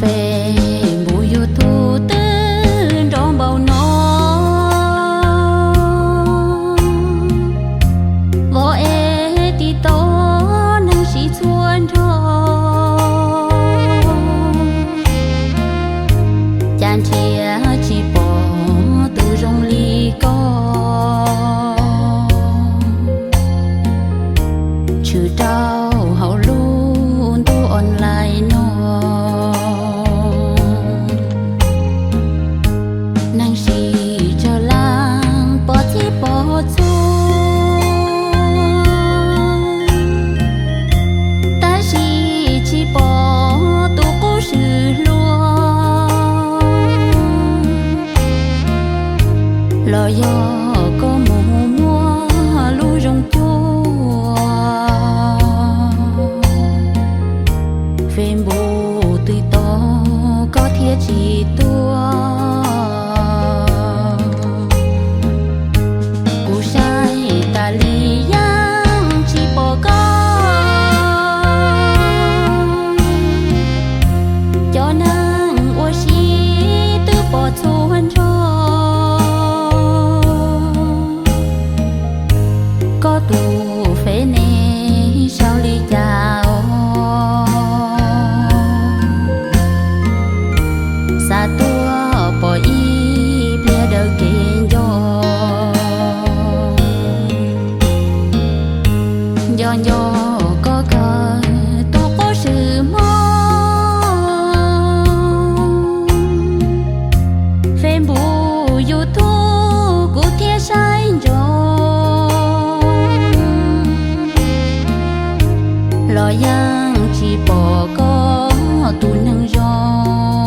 Facebook YouTube twb nrov npaum no, vov es TikTok neeg siv txhua nrho. Cas nrhiav tsis pom tus zoo li koj, tshwm rau hauv lub ntuj online no. Neeg siv tsawg leej pom txhij pom txhua, tab sis tsis pom tus qub swm hluas. Los yog koj mus muaj lub zoo cuag, Facebook twb tos koj thiaj tsis tuaj. Kuv saib tas li yeej tsis pom koj, cov neeg ua si twb pom txhua nrho. Koj tus Fev ne sau li cas os? Xav tuaj pom ib pliag daws kev nco. Nco nco koj kawg tus qub swm hmo. Facebook YouTube kuv thiaj saib ntsoov, los yeej tsis pom koj tus neeg zoo.